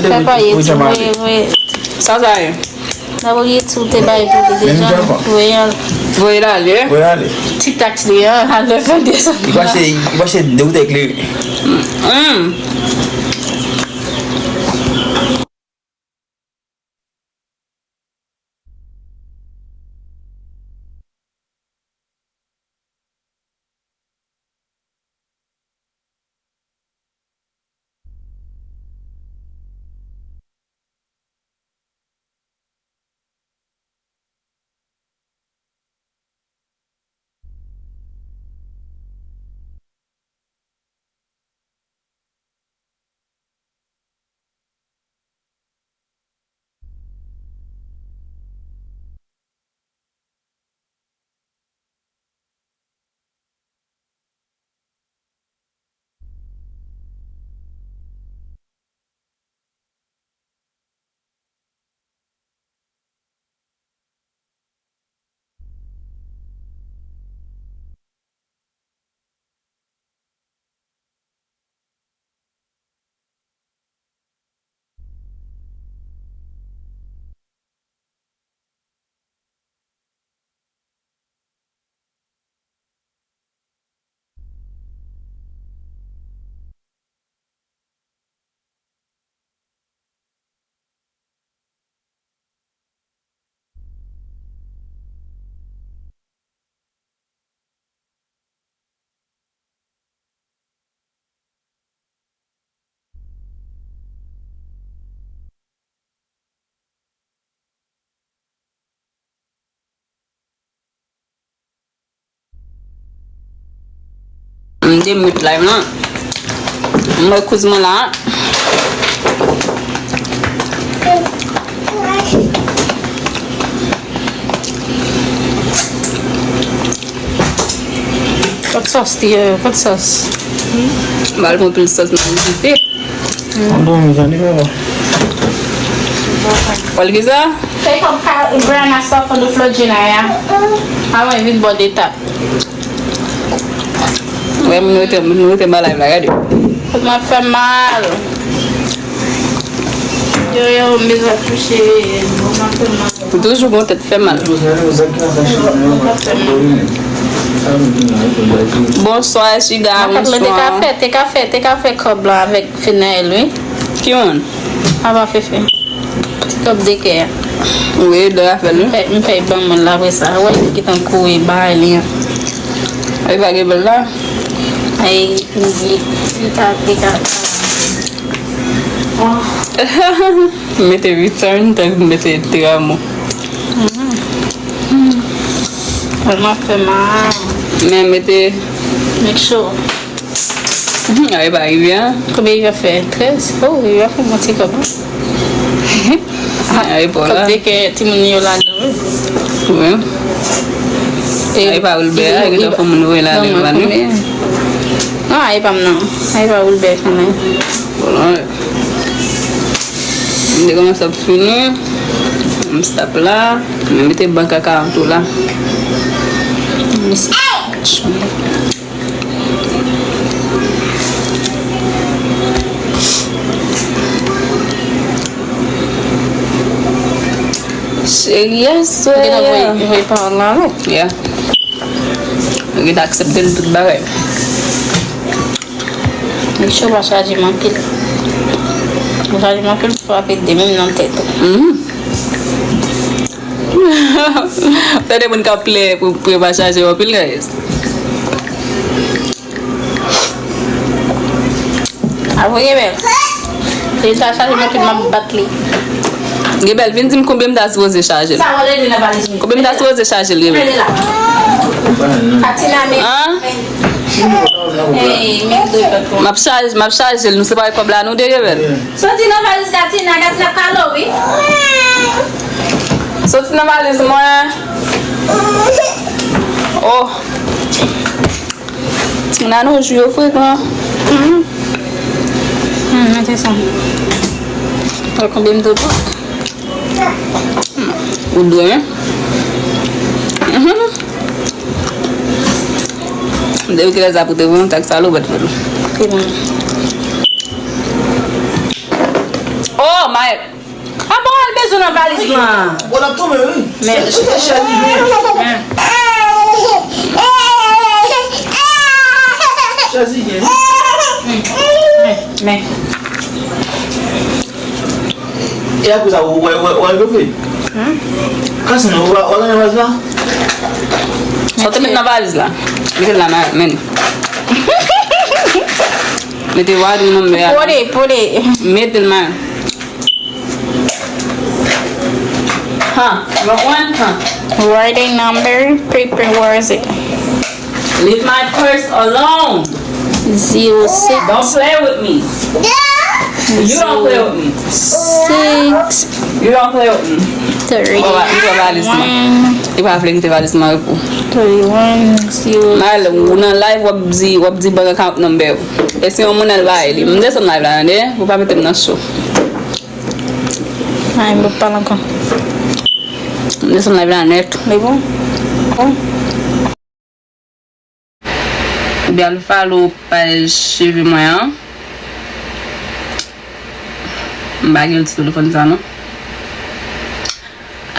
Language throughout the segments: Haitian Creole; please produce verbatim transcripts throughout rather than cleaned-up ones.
Papa ye ti voye voye. Sa sa ye? N ap voye ti ou te bay pou li deja. Voye al. Voye l ale. Voye l ale. Ti taks li an, al fè desann. Li mache, li mache de wout eklere. Mm. M te mute live lan. M wè kouz mwen la. Kot sòs li ye? Kot sòs? M al pran pil sòs nan vite. Mwen dòmi, jan li fè bon. Wè l ki sa? Se kòm ka Brianna sòf an do Flodjina ya. A mwen vin bò de tap. Wè moun rete, moun rete ba live la, gade. Kòt mwen fè mal. Yo, yo, m bezwen kouche. Mwen fè mal. Ou toujou gon tèt fè mal. Bonswa, Chida, bonswa. Te ka fè, te ka fè, te ka fè kòb la avèk Fenel, wi. Ki moun? Apa Fefe. Ti kòb de kè a. Wi, de afè l, wi. M fè, m fè ban moun la apre sa. Wè, li gentan kouri bay li an. Ay, pa gen bèl la. Ay, li, li, li ka, li ka. M mete return, tankou m mete te amo. Tèlman fè mal. Men mete. Make sure. Ay, pa rive, an. Konbyen Riviè fè? Trèz? Oh, Riviè fè bon ti kòb, an. Ay, pa la. Kote ke timoun yo ladan, wi. Wi. E, ay, pa Wilbert, e, e, e, fò moun voye la, non, devan nou. Non, ay, pa m, non. Ay, pa Wilbert, kanmenm. Bon, m te kòmanse ap fini. M stop la. M mete ban kaka an tou la. Cheri, aswè. Ou gentan voye, voye pawòl la, non? Yeah. Ou gentan aksepte l tout bagay. Make sure w pa chaje m anpil. Ou chaje m anpil, ou frape de menm nan tèt ou. Mhm. Tande moun k ap plè pou, pou yo pa chaje yo anpil, guys. Apre, Gebel, se li ta chaje m anpil, m ap bat li. Gebel, vin di m konbyen m ta sipoze chaje l. Sa w ale di nan valiz mwen? Konbyen m ta sipoze chaje l, Gebel? Mete la. Katina, men. An? M ap chaje, m ap chaje l, nou separe kòb la, nou de, Gebel. Soti nan valiz Katina, Katina ap kale w, wi. Soti nan valiz mwen. Oh. Timoun an nou jou yo frekan. Mhm. Hmm, mete sa. Wè konbyen m te pran. Ou dwe, wi. Mhm. Depi kilè sa pou te vin, tak salopèt fè l. Ki moun? Nan valiz lan. Bon, n ap tonbe, wi. Men. Chita chèz li gen. Men. Chèz li gen. Men. Men. E apre sa, ou wè, wè, wè, wè, fè. Kase nou, ou wè, ou wè nan valiz la? Sa w te met nan valiz la. Mete l la, men. Mete writing number a. Put it, put it. Mete l, men. Huh? You want one? Huh? Writing number, paper, where is it? Leave my purse alone. Zero six. Don't play with me. You don't play with me. Six. You don't play with me. Thirty. Li pran valiz mwen. Li pa vle kite valiz mwen repos. Thirty-one, zero. Mal, ou nan live, w ap di, w ap di bank account number. E si yon moun al bay li. M desann live la, tande? Ou pa mete m nan cho. Ay, m p ap pale ankò. M desann live la nèt. Li bon? Bon. Oubyen al follow paj cheve mwen an. M pa gen ti telefòn sa non.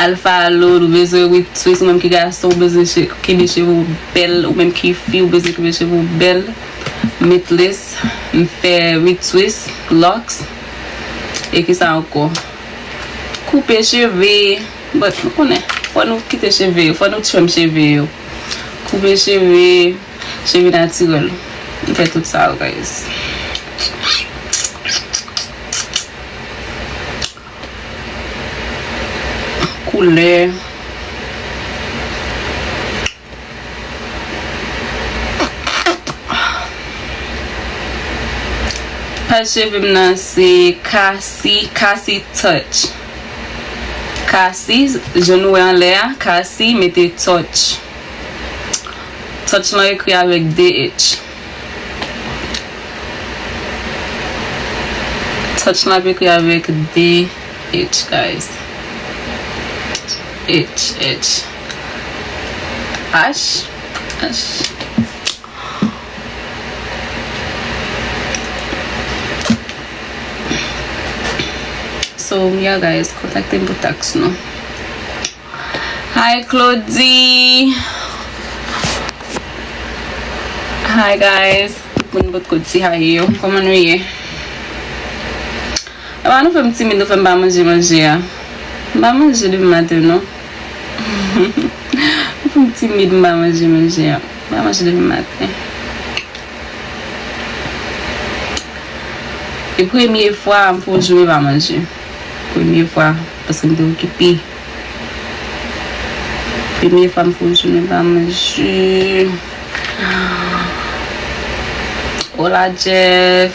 Al follow, nou bezwen retwist, ou menm ki gason, ou bezwen che-, kenbe cheve w bèl, ou menm ki fi, ou bezwen kenbe cheve w bèl. Meatless, m fè retwist, locks. E ki sa ankò? Koupe cheve. But, nou konnen, fò nou kite cheve yo, fò nou trim cheve yo. Koupe cheve, cheve natirèl. M fè tout sa yo, guys. Koulè. Paj cheve m nan se Cassie, Cassie Touch. Cassie, jan nou wè anlè a, Cassie, mete Touch. Touch lan ekri avèk de H. Touch lan ap ekri avèk de H, guys. H, H. H, H. So, yeah, guys, kontakte m pou taks nou. Hi, Claudie. Hi, guys. Moun potko di hi yo. Kòman nou ye? Apa nou fè m timid, nou fè m pa manje manje a. M pa manje depi maten, non. Nou fè m timid, m pa manje manje a. M pa manje depi maten. E premye fwa m fè yon jounen pa manje. Premye fwa, paske m te okipe. Premye fwa m fè yon jounen pa manje. Hola, Jeff.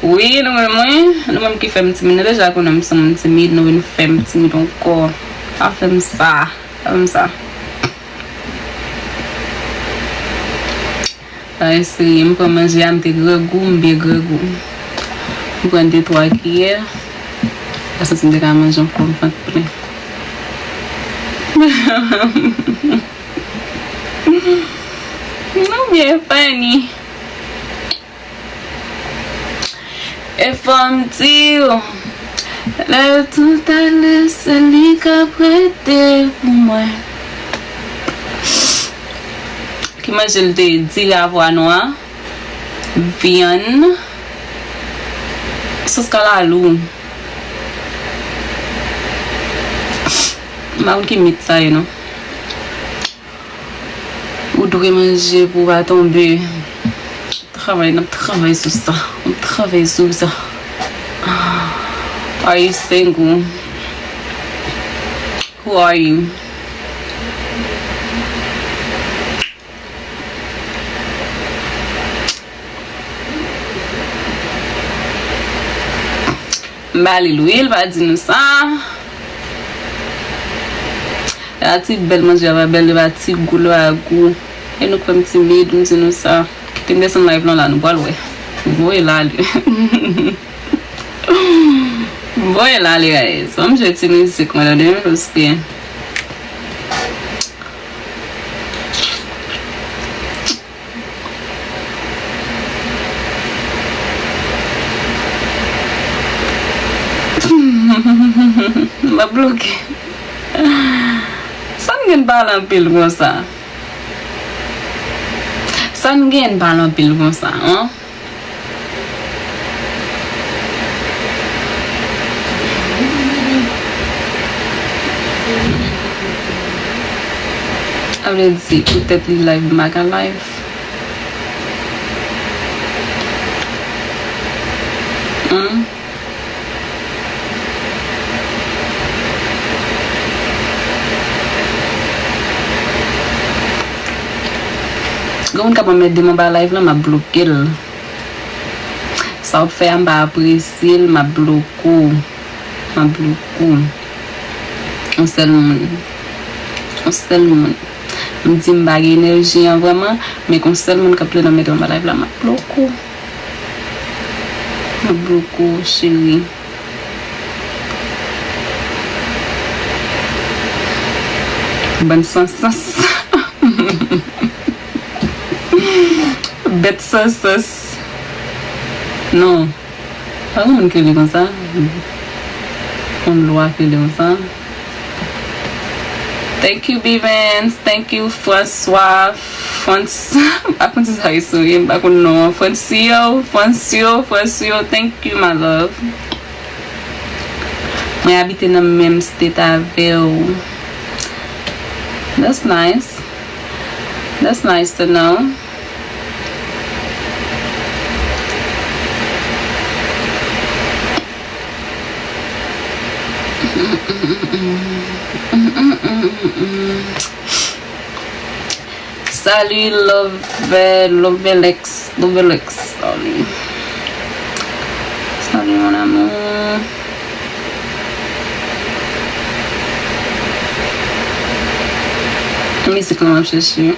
Wi, nou menm, wi. Nou menm ki fè m timid. Nou deja konnen m se moun timid, nou vin fè m timid ankò. Pa fè m sa. Pa fè m sa. Ay, serye, m pran manje a, m te grangou, m byen grangou. M pran de twa kiyè. Pa santi m te ka manje ankò, m vant plen. Nou byen funny. E fò m di w, lè tout ale, se li k ap rete pou mwen. Ki manje l te ye? Diri a pwa nwa, vyann, sos kalalou. M pa konn ki mit sa ye non. Ou dwe manje pou w pa tonbe. Travay, n ap travay sou sa. N ap travay sou sa. Are you single? Who are you? M ba li lwil, pa di nou sa. Li pa ti bèl, manje a pa bèl, li pa ti gou, li pa gou. E nou kwè m timid, m di nou sa. Kite m desann live lan la, nou pral wè. Voye l ale. Voye l ale, guys. Ban m jwe ti mizik mwen tande, paske M ap bloke. Sa n gen pale anpil konsa? Sa n gen pale anpil konsa, an? Sa vle di, poutèt li live, m pa ka live. Hmm? Gen moun k ap anmède m anba live la, m ap bloke l. Sa w ap fè a, m pa apresye l, m ap bloke w. M ap bloke w. Yon sèl moun. Yon sèl moun. M di m pa gen enèji an vrèman, men gen yon sèl moun k ap plede anmède m anba live la, m ap bloke w. M ap bloke w, cheri. Bann san sans. Bèt san sans. Non. Pa gen moun ki rele konsa. Yon lwa ki rele konsa. Thank you, Bivens. Thank you, François. Frans-, m pa konn si sa yo souye, m pa konn non an. Francio, Francio, Francio. Thank you, my love. Mwen abite nan menm state avè w. That's nice. That's nice to know. Salut, Love, Lovelex, Lovelex, salut. Salut, mon amour. Mizik la m ap chèche.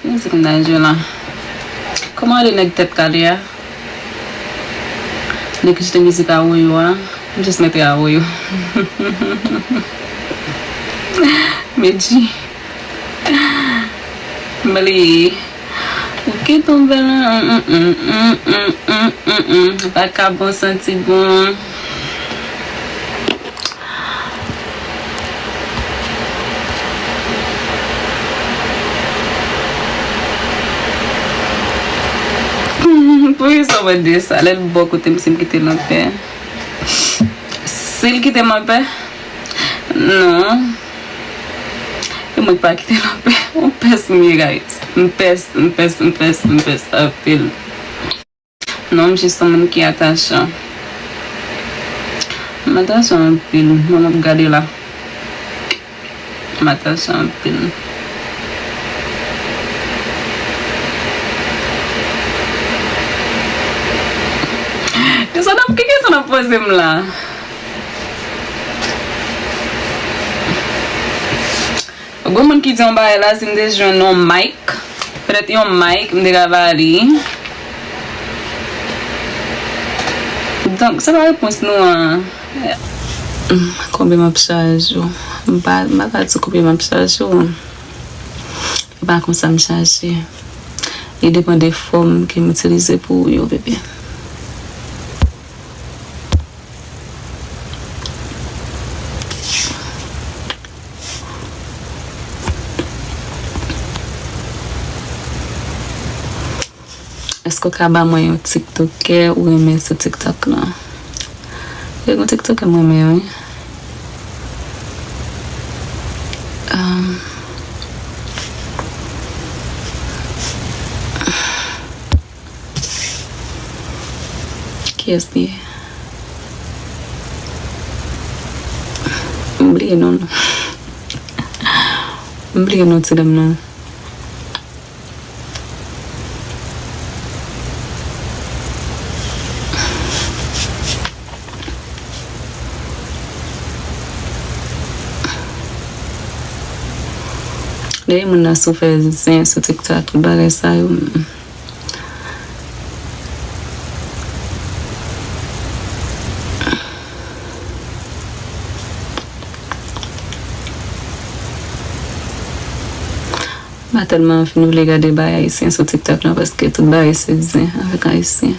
Mizik m ta jwe la. Kòman rele nèg tèt kale a? Nèg ki chante mizik Awoyo a. M just mete Awoyo. Medji. M bliye. Ou ki tonbe la. Vakabon santi bon. Poukisa w mande sa? Lè l bò kote m, si m kite l anpè. Si l kite m anpè? Non. E mwen k pa kite l anpè. M pès m ye, guys. M pès, m pès, m pès, m pès anpil. Non, m jis yon moun ki atachan. M atachan anpil. Mwen, m ap gade la. M atachan anpil. Kisa n ap, ki kisa n ap poze m la? Gon moun ki di yon bagay la, si m te jwenn yon mic, petèt yon mic, m te ka ba li. Donk, se pa repons nou an. Hmm, konbyen m ap chaje w? M pa, m pa ka di w konbyen m ap chaje w. E pa konsa m chaje. Li depann de fòm ke m itilize pou ou yo, bebe. Èske w ka ba mwen yon tiktokè ou renmen sou TikTok lan? Gen yon tiktokè m renmen, wi. Um, Kiyès li ye? M bliye non l. M bliye non ti dam nan. Dèyè moun nan sou fè zen sou TikTok, bagay sa yo. M pa tèlman fin vle gade bagay ayisyen sou TikTok nan, paske tout bagay se zen avèk ayisyen.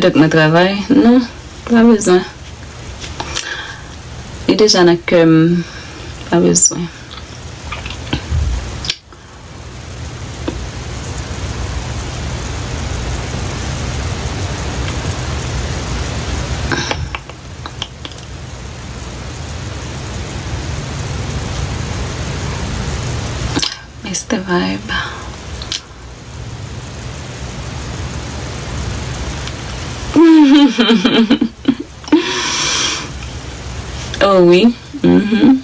fèt mwen travay. Non, pa bezwen. Li deja nan kè m. Pa bezwen. Mister Vibe. Oh wi. Mhm.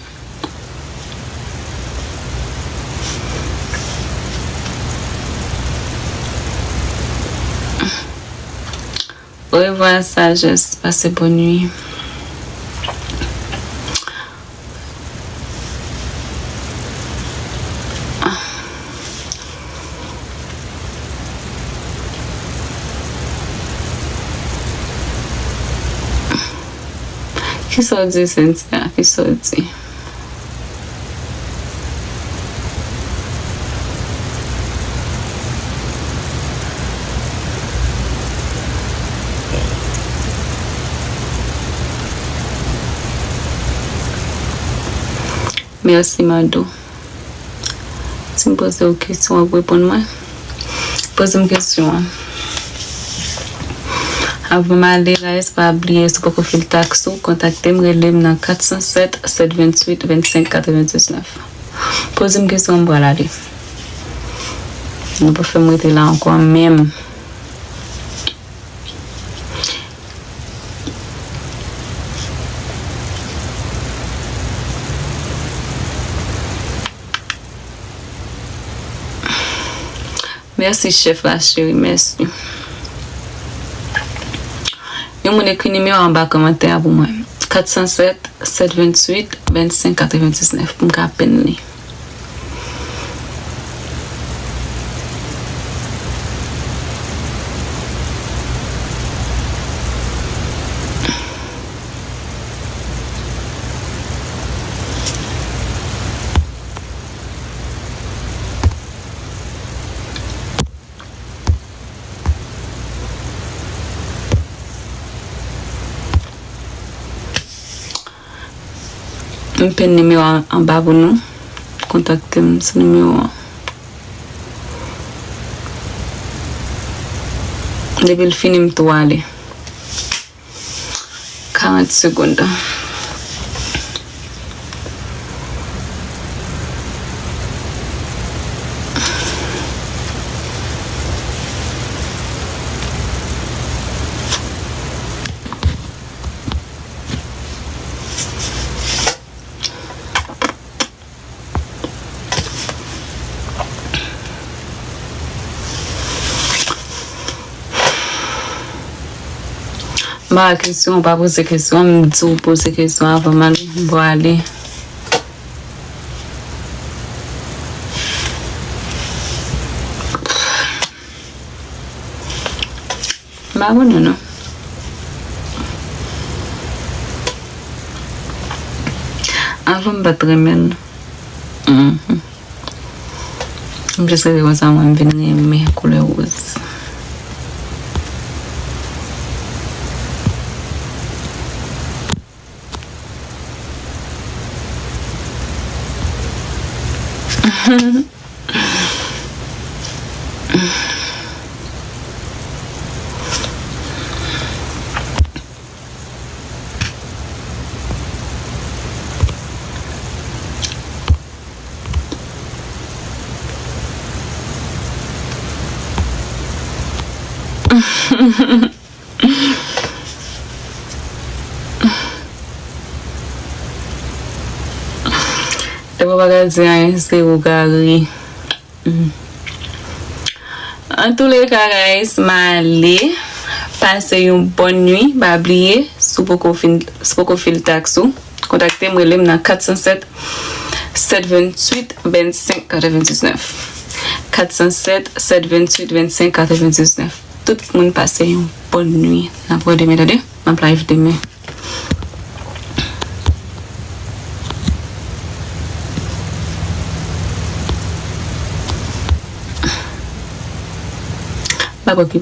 Orevwa, sajès. Pase bòn nwi. Kisa w di, Cynthia? Kisa w di? Mèsi, Mado. Si m poze w kesyon, w ap reponn mwen? Poze m kesyon an. Avan m ale, guys, pa bliye, si w poko fil taks ou, kontakte m, rele m nan kat san sèt, sèt venntuit, vennsenk katrevendiznèf. Poze m kesyon an, m pral ale. Nou pa fè m rete la ankò menm. Mèsi, chèf la, cheri, mèsi. Yon moun ekri nimewo anba kòmantè a pou mwen. Kat san sèt, sèt venntuit, vennsenk katrevendiznèf, pou m ka pen li. M pen nimewo a anba pou nou. Kontakte m sou nimewo an. Depi l fini, m tou ale. Karant segonn. M pa wè kesyon, w pa poze kesyon, m di w poze kesyon avan m al, m pral ale. M pa konnen non. Avan m pa t renmen l. Mhm. M jis rete konsa, mwen m vin renmen koulè woz. Depi w pa ka di anyen, se ou ka ri. Antouleka, guys, m ale. Pase yon bòn nwi. Pa bliye, si w poko fin, si w poko fil taks ou, kontakte m, rele m nan kat san sèt, sèt venntuit, vennsenk katrevendiznèf. Kat san sèt, sèt venntuit, vennsenk katrevendiznèf. Tout moun pase yon bòn nwi. N ap wè demen, tande? M ap live demen. M ap okipe.